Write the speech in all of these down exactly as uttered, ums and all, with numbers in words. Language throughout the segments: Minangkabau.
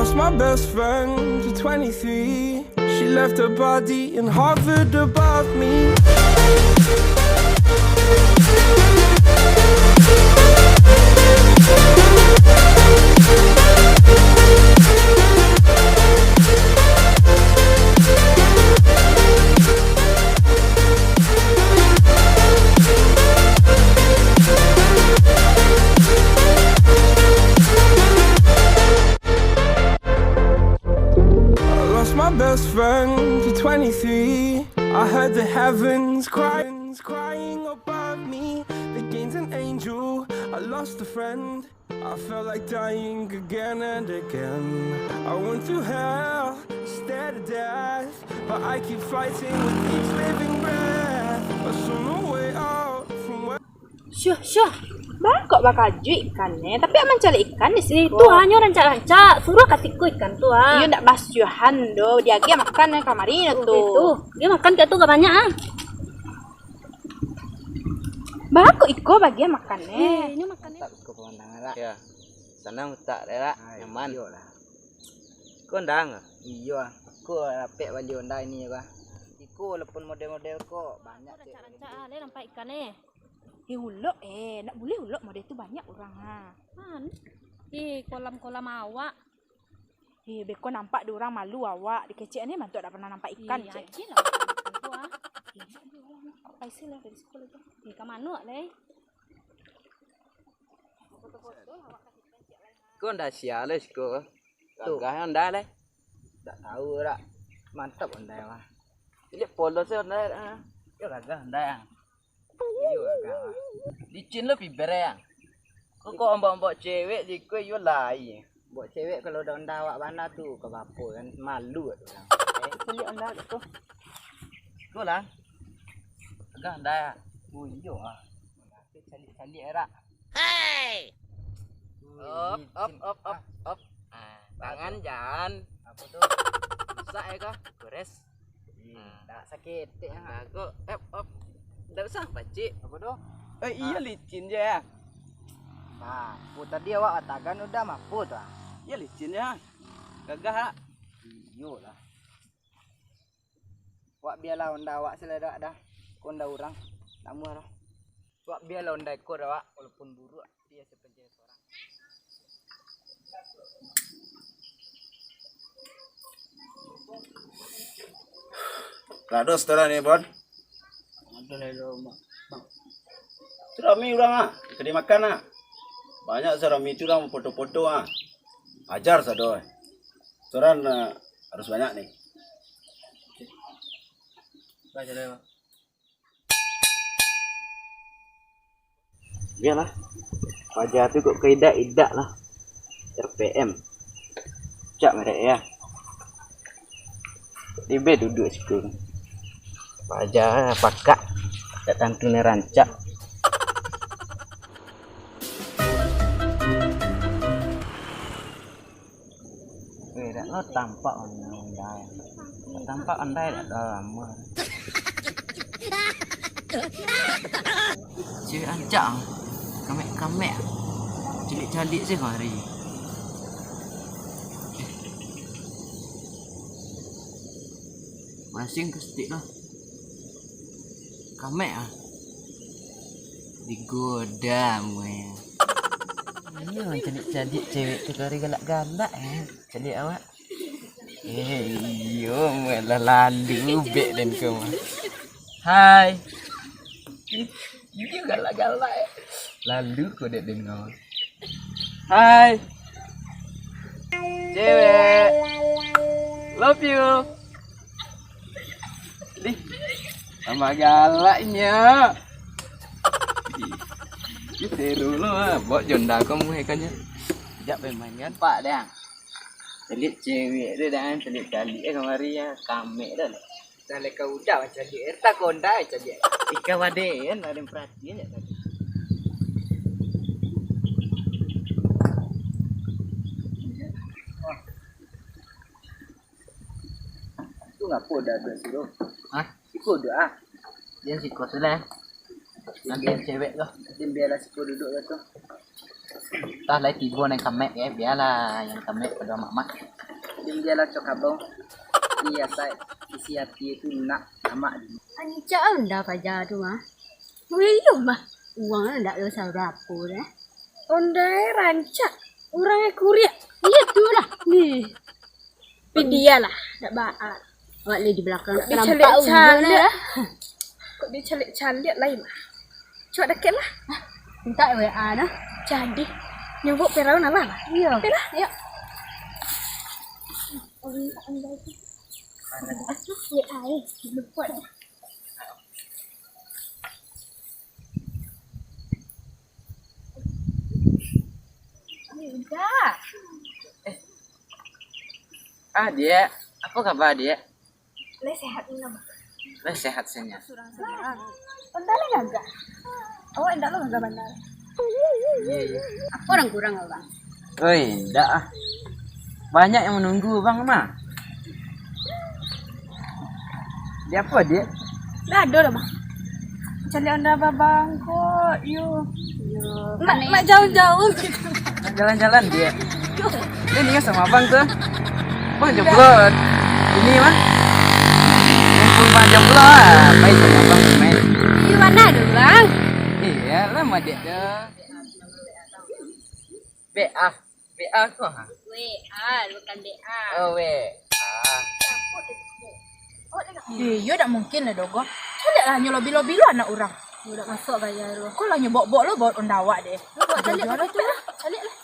Lost my best friend to twenty-three. She left her body and hovered above me. I lost my best friend to twenty-three. I heard the heavens crying, crying above me. The gain's an angel. I lost a friend. I felt like dying again and again. I went through hell, stared at death, but I keep fighting with each living breath. I saw no way out from where Syuh, syuh. Baa kok bakajuik ikan ni, tapi awak mancaliak ikan di siko. Itu hanyo rancak-rancak, suruah ka siko ikan tu ah. Iyo ndak basuahan doh, diagiah makan eh kamari tu. Itu, dia makan kat tu gak banyak ah. Baa kok iko bagian makan eh. Eh, ini makan eh. Mantap iko pamandangan lah. Ya. Sanang utak dek lah, nyaman. Iyolah. Ko ondang ah? Iyo ah. Ko rapek bali ondang ini bah. Iko walaupun model-model ko banyak tu. Rancak-rancak ah, leh nampak ikan eh. Eh, ulok eh, ndak buliah ulok model tu banyak urang ha. Man. Eh, kolam-kolam awak. Eh, beko nampak di urang malu awak, dikecek ni mantuak dak pernah nampak ikan. Ih, cek. Aje lah. Tentu ah. Eh, ndak di urang nampak paisai lah dari siko lagi. Eh, ka mano leh? Ko ndak sia leh siko. Tu. Gagah ondang leh. Ndak tahu dak. Mantap ondang mah. Caliak polos ondang ah. Yo gagah ondang. Iyo, agak. Licin lo piber, Yang. Kok, kok ombak-ombak cewek di ko iyo lai. Ombak cewek kalau udah onda awak bana tu, ka bapo kan, malu tu, Yang. Eh, caliak onda tu. Ko lah. Agak onda, ya? Oh, iyo, ah. Caliak-caliak, Rak. Hei! Wih, op, op, licin. Op, op, ah, op. Ah, tangan jan. Apo tu? Rusak ya kah? Gores. Ih, nah. Dak sakik, Tek, ah. Kagok, ep, op. Dak usah pacik. Apo tu? Eh, iyo, ah, licin je, ya. Nah, apo tadi awak katakan udah mapo tu, ah? Iyo, licin je, ah. Gagah, ah. Iyolah. Wak bialah onda awak saladok dah. Ko onda urang. Namuah lah. Wak bialah onda iko dah, Wak. Walaupun buruak, dia sepenjara seorang. Lah dos tu dah ni, Bon. Ado lah, ado, Mak. Bang. Tu rami urang ah, ka dimakan ah. Banyak sarami tu urang foto-foto ah. Ajar sado eh. Soran eh, harus banyak ni. Baca dulu, Bang. Bialah. Paja tu kok ka idak-idak lah. R P M. Cak merek ya. Di be duduk situ. Paja pakak. Tak tantu ni rancak. Weh, dak lo tampak ondai. Dak tampak ondai dak lo lamo. Cewek rancak ah. Kamek-kamek ah. Caliak-caliak se kamari. Basing ke setik lah. Kamek ah. Digoda muai. Iyo, caliak-caliak cewek tu kari galak-galak eh. Caliak awak. Eh, iyo, muai lah lalu bek den ko mah. Hai. Iyo galak-galak eh. Lalu ko dek den ko mah. Hai. Cewek. Love you. Dih, tambah galaknyo. Dih, seru lo ah. Bok jonda ko muhekannyo. Jak main-main kan? Pak, Dang. Caliak cewek tu, Dang. Caliak-caliak eh kamari ah. Kamek dah. Dah leka udah caliak. Eh, tak konda caliak. Ikau ade kan, ado yang perhatian jak tadi. Tu ngapo dah ado siko? Hah? Siko duduak ah. Dia siko tu lah. Nanti cewek tu. Nanti biarlah siko duduak lah tu. Tah lai tibo nan kamek, eh, bialah nan kamek pado amak-amak. Diam dialah cok abang. Iya, sai. Isi hati itu nak amak. Rancak onda paja tu mah. Weh, iyo mah. Uang ndak ado sabarapo doh. Onda e rancak. Urang e kuriak. Iyo tu lah. Nih. Tapi dia lah, dak baat. Awak lai di balakang, dak nampak. Kok dicaliak-caliak lai mah. Cubo dakek lah. Mintak W A dah. Jadi. Nyumbuk Firaun alah lah. Iyo. Oke lah. Iyo. W A, eh. Lupa dah. Udah. Eh. Ah, Diak. Apo kaba, Diak? Lai sehat inyo, Bang? Lai sehat sajo. Surang sajo. Onda lai gagah. Awak indak lo gagah bana. Iyo, iyo. Apo nan kurang, Bang? Oi, indak ah. Banyak nan manunggu Abang mah. Di apo, Diak? Ndak ado doh, Bang. Caliak onda babang ko, iyo. Iyo, mak, mak jauah-jauah. Nak jalan-jalan, Diak? Ini kan samo Abang tu. Abang jomblo. Ini mah. Mumpung Abang jomblo, ah, pai samo Abang main. Iyo, mano ado, Bang? Iyo lah, mah Diak tu. B A. B A ko, ha? W A, bukan B A. Oh, W A. Eh, iyo, dak mungkin lah doh ko. Caliak lah, nyo lobi-lobi lo anak urang. Iyo, dak masuak gaya lo. Ko lah nyo bok-bok lo, bok onda awak deh. Lo bok caliak lah tu lah. Caliak lah.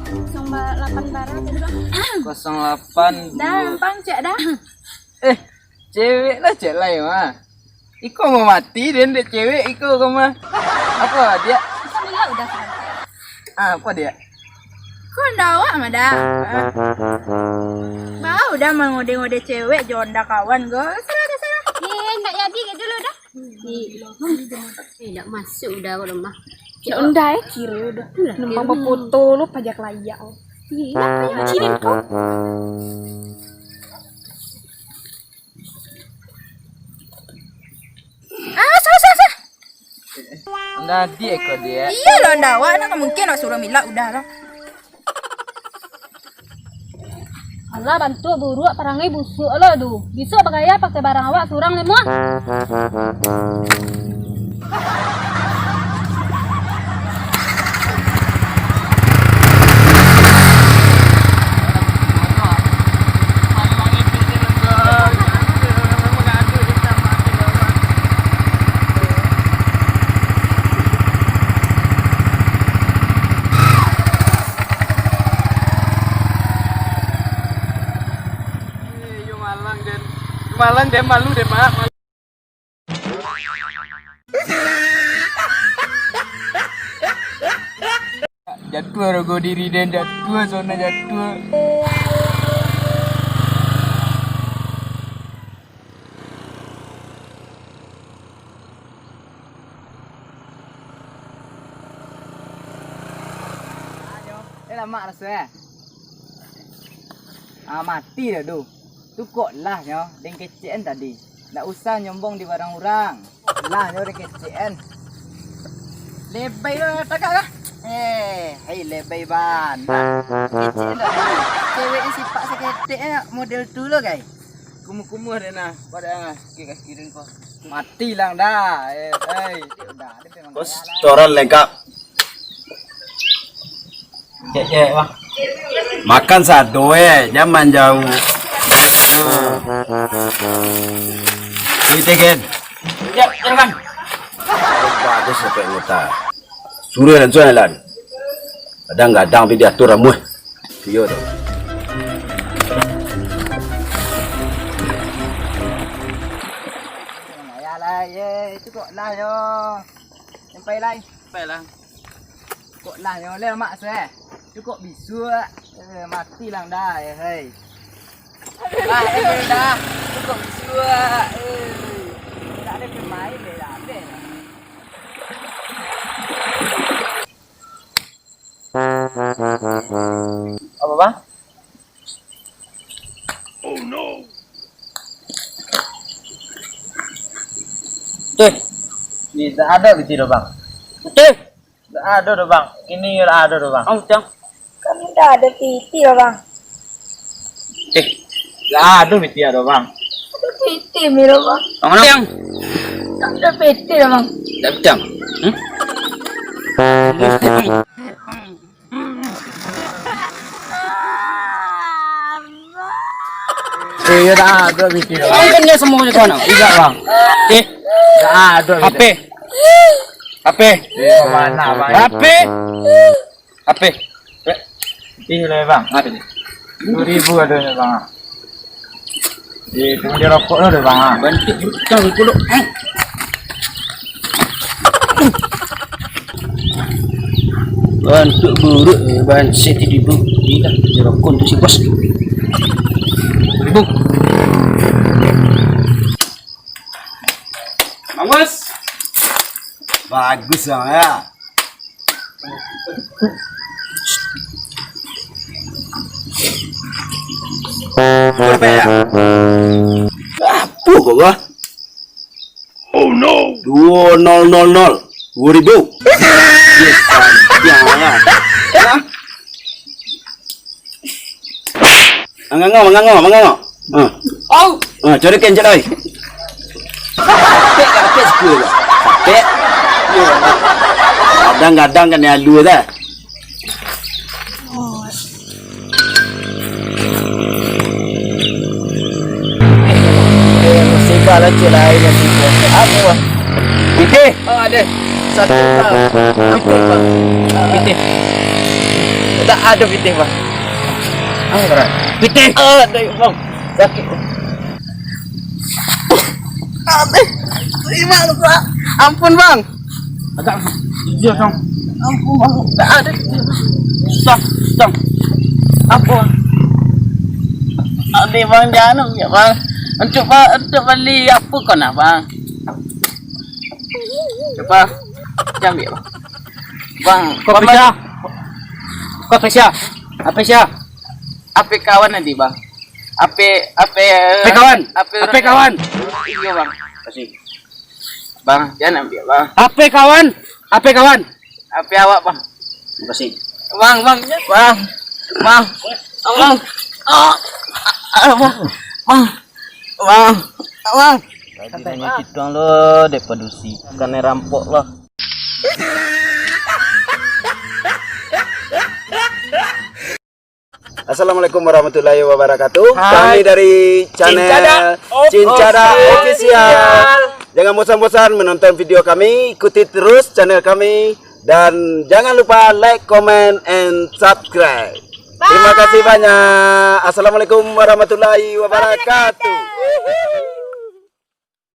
Kosong lapan bara tadi, Bang. Kosong lapan. Dah, gampang, cek dah. Eh, cewek lah, cek lai mah. Iko mah mati den dek cewek iko ko mah. Apo, Diak? Bisa mila udah sampai. Ah, apo, Diak? Ko onda awak mah dah. Ah. Bau dah mangode-ngode cewek jo onda kawan ko. Salah dah, salah. Ye, ndak jadi ke dulu dah. Eh, ndak masuak udah ko mah. Ndak onda, eh, kiro dah. Numpang bafoto lo pajak layak. Ye, ndak payah cilin ko. Ah, sah, sah, sah. Onda adiak ko, Diak. Iyo lah, onda awak, nak mungkin nak suruah milak udah lah. Alah, bantuak buruak, parangai busuak lo tu. Bisuak bagaya pakai barang awak surang lai muah. Iyo, malang den. Malang den, malu den, Mak. Jatuah rogo diri den, jatuah, sona jatuah. Eh, lamak raso, eh. Ah, mati dah tu. Tu kok lah nyo, den kecek an tadi. Ndak usah nyombong di barang urang. Lah nyo den kecek an. Lebai lo tagak lah. Eh, hei lebai ban. Kecek an tadi. Cewek ni sipak saketek an model tu lo, gai. Kumuh-kumuh dek nah, pada ah, sikit ka kiring ko. Mati lang dah. Eh, hei. Udah, dia memang Bos, gaya lah. Setoran lengkap. Cek, cek, Bang. Makan sado, eh, jaman jauh. Ini tegen. Cek, cek, Bang. Bagus sampai ngota. Suruh langsung jalan. Kadang-kadang tapi diatur ramuh. Iyo tu. Ayolah, ye, cukup lah yo. Sampai lai. Sampai lah. Cukup lah yo, leh mak se. Cukup bisuak. Eh, mati lang dah, eh, hei. Ah, eh, dah. Cukup bisuak. Eh. Tak ada pemain deh, dah habis. Apo, Bang? Tuh. Ni tak ada gitu doh, Bang. Tuh. Tak ada doh, Bang. Ini tak ada doh, Bang. Kamu tiang. Kan tak ada piti lah, Bang. Eh, tak ada piti ada, Bang. Ada piti miro, Bang. Bang, mana yang? Tak ada piti lah, Bang. Tak ada piti, Bang. Hmm? Eh, ya tak ada piti, Bang. Bang, kan dia semua itu anak. Tidak, Bang. Eh, tak ada piti. H P. H P. Eh, mana, Bang? H P. Ape? Ih, lah, Bang. Ape? Dua ribu adonyo, Bang. Di pengunjung rokok tu, Bang. Bantik, jangan rokok dulu. Bantuk buruk, eh, banset di bu. Ini dah, di rokok tu si bos. Ribu. Bagus. Bagus, Bang, ya. Berapa ya? Apa kau, Bang? Oh no. Dua nol nol nol. Dua ribu. Yes, panjang lah. Hah? Mangangau, mangangau, mangangau. Ha. Au. Ha, cari kencet, oi. Sapek, sapek sepuluh, Bang. Sapek. Gadang-gadang kan yang alu dah. Sika lah, cik, lain lah, sika. Apa, Bang? Pitih. Oh, ada. Satu, Bang. Apa, Bang? Pitih. Tak ada pitih, Bang. Apa, Bang? Pitih. Oh, ada, Bang. Sakit. Aduh, terima lu, Bang. Ampun, Bang. Agak jujur, Bang. Ampun, Bang. Tak ada. Bang, Bang. Apa? Aduh, Bang, jangan, ya, Bang. Untuk, Bang, untuk beli apa kau nak, Bang? Coba. Jangan ambil, Bang. Bang, kau Bang, Bang. Kau P C A? Apa sih? Apa kawan nanti, Bang? Apa, apa, Apa kawan? Apa Apa kawan? Iya, Bang. Kasih. Bang, jangan ambil, Bang. Apa kawan? Apa kawan? Apa awak, Bang? Makasih. Bang, Bang, Bang, Bang, Bang, ah, ah, Bang, Bang, Bang, Bang. Tadi nanya cituang lo, dek padusi. Kanai rampok lo. Assalamualaikum warahmatullahi wabarakatuh. Hai. Kami dari channel Cincada Cincada Official. Official. Jangan bosan-bosan menonton video kami, ikuti terus channel kami, dan jangan lupa like, comment, and subscribe. Terima kasih banyak. Assalamualaikum warahmatullahi wabarakatuh.